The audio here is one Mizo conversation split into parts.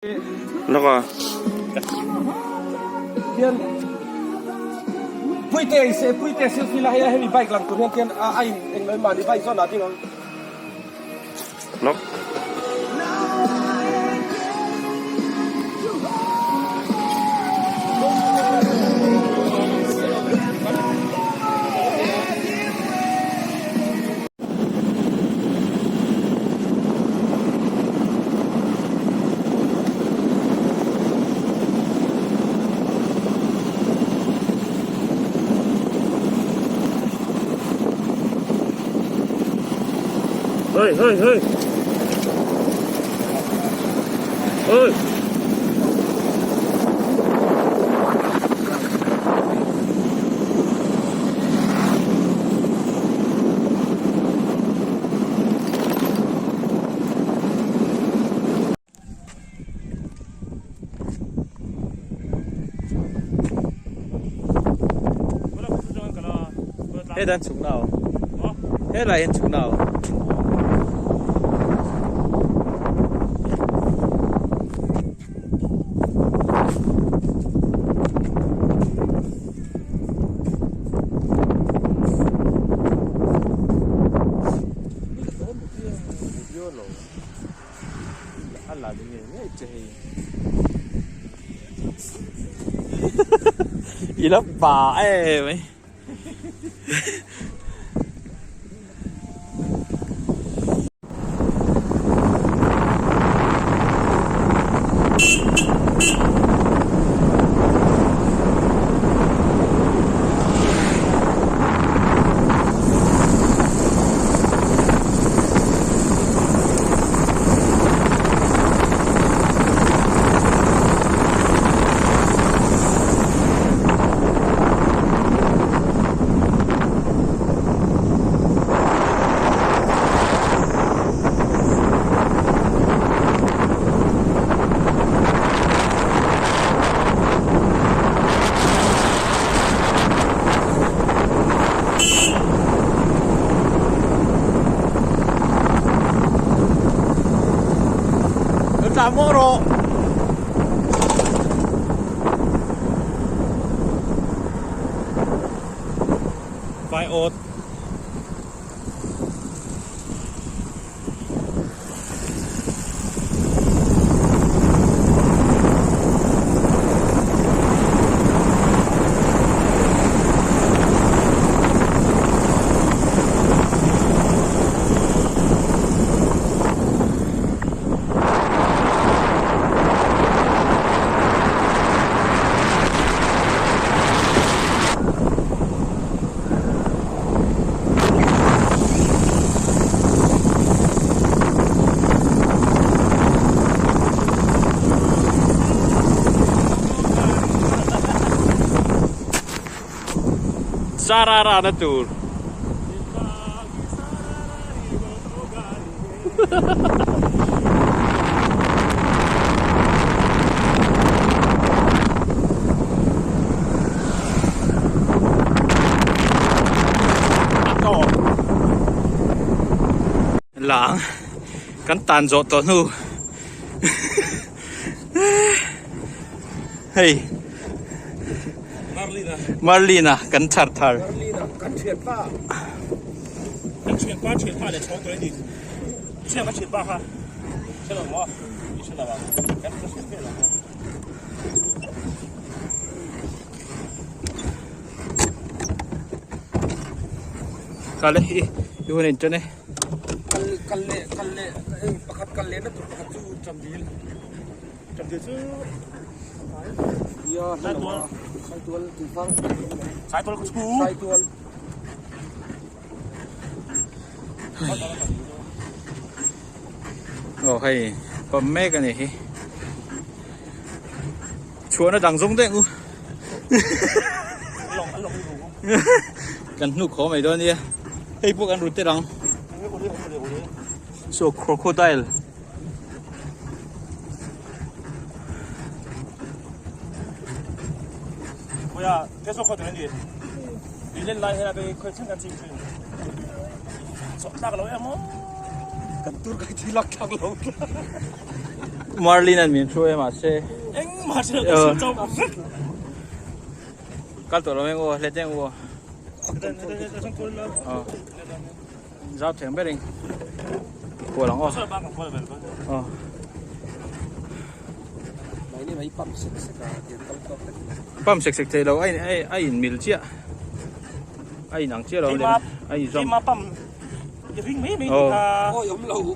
Laka. Hian Puite se Puite selfie la hei hemi bike lang tur hian khian a in englo mahni bike zawn ah ding ang. Lok. Hey, hey, hey. Hey. He dan chhuk nau. He lai hian chhuk nau. I la pa em mai. Tla maw rawh. Vai awt. Sarara na tur. Lang kan tan zawh tawh hnu hei Marlina kan chhar thar. Marlina kan thianpa. Kan thianpa thianpa leh chhawng tawh a ni. Chhiang ka thianpa kha hre lo maw? I hre lo ang. Kan ka hriat miah lo maw? Kal e i i hun in ṭan e. Kal kal leh kal leh hei pakhat kal lehna tur pakhat chu Chamdil. Chamdil chu Nia hre lo a. Saitual Tuifang. Saitual ka chhu. Saitual. Aw hei pump mek a ni hi chhuahna dang zawng daih ang u kan hnuk haw mai dawn nia hei pawh kan rut tel ang so crocodile Kan tur kai thi lak thak lo. Marlin an min hruai a mahse. Engmah hre lo ka hrilh chauh vek. Kal tawh lo eng aw hlet eng aw. Zau theng ber eng. Kual ang aw. Aw. Pump sek sek thei lo a a in mil chiah. A in ang chiah lo a in zawm.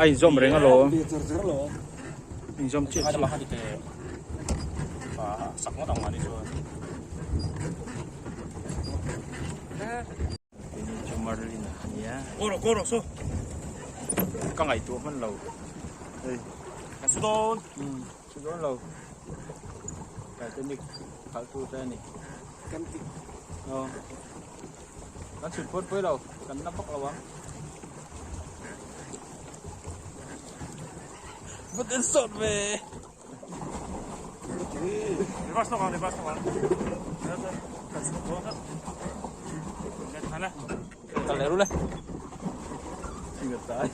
A in zawm reng alawm. In zawm chiah chiah. Keini chu Marlin a nia. Ka ngaihtuah hman lo. Hei. Chu dawn lo. Titanic khalh tu te a ni. Aw. Kan chhut phut pui lo. Kan na vak lo ang. Va den sawt ve. Reverse lawk ang, reverse lawk ang. Kan chhut dawn kha. Kal leh ru le. Singatai.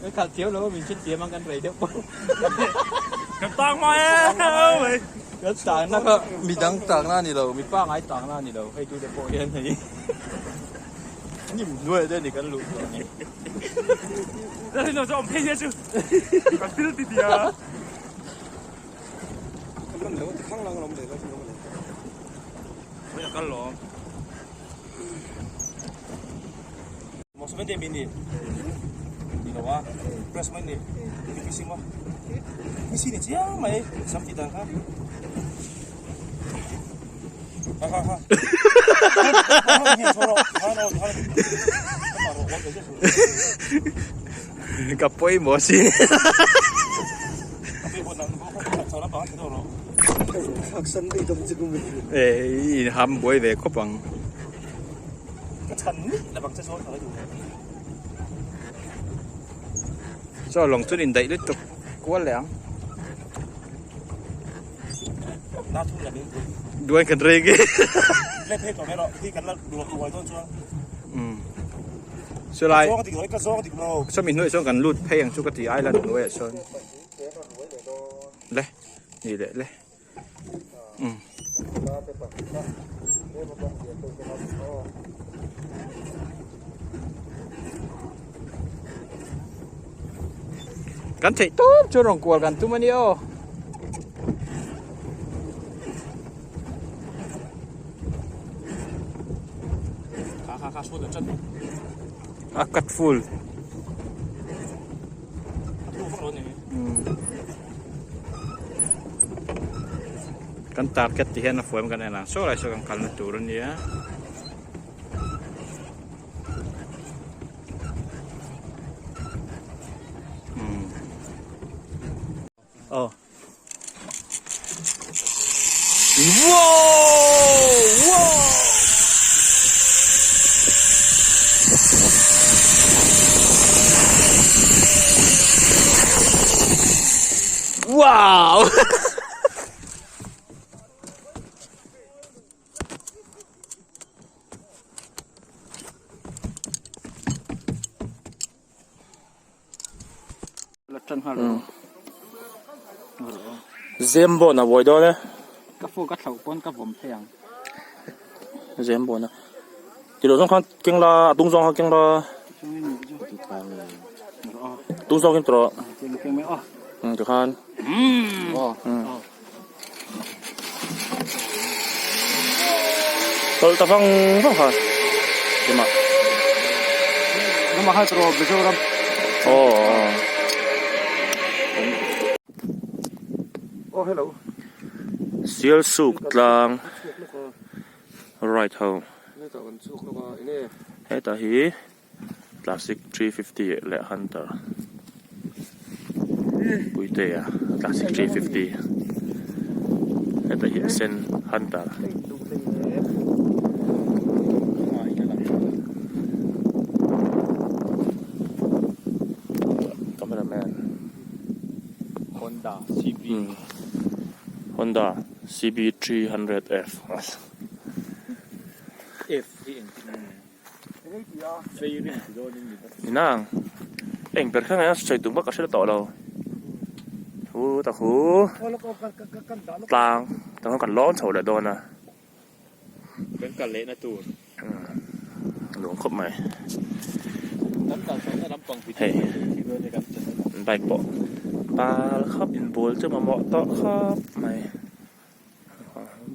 Cái khal thiếu lo mình chết tiêm ăn kan rei deuh pawh. Kan tang mai e. Kan tang na kha midang tang na ni lo, mi pangai tang na ni lo. Hei tu te pawh hian hei. Nim hnuai te ni kan luh tawh ni. Lalin lo chu awm phei sia chu. Kan thil ti tia. Oi kal lo. Mo seven day min ni. Ni lo a. Press mai ni. Ni PC mo. PC ni chiang mai sam ti dan kha. Ha ha ha. Ka pawimawh sin. Eh i ham buai ve khawp ang. Chaw lawng chuan indaih lutuk kual leh ang. Duai kan reng e. Chulai sawmi hnuaiah sawn kan lut phei ang chu ka ti island hnuaiah sawn le ni leh le umm. Kan theih tawp chu rawn kual kan tum a nia aw. A cut full. Kan target ti hian a fuam kan en ang saw lai saw kan kalna tur a nia. Oh. Wow! Wow! Wow! Zem bawn a buai dawn e. Ka phone ka thlauh pawn ka vawm phei ang. Zem bawn a. Ti lo zawng khan keng la, a tung zawng khan keng la. Tung zawng in tawh. Tikhan. Tawlh ta vang vang kha ema Nama kha tro Mizoram aw Oh hello Sialsuk tlang right ho hetah hi Classic 350 leh Hunter Puitea Classic 350 heta hi a sen Hunter. Cameraman Honda CB Honda CB 300F F hi engtin nge? Ninang. Eng ber kha nge a sawi tum kha ka hre tawh lo. Thu ta khu tlang tang kan lawn chho leh dawn a. Kan kal lehna tur. Nuam khawp mai. Kan kal chhohna lampang video Hei. Kan channel ah. Bike pawh bal khawp inbual chu mamawh tawh khawp mai.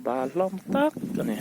Bal hlawm tak a ni.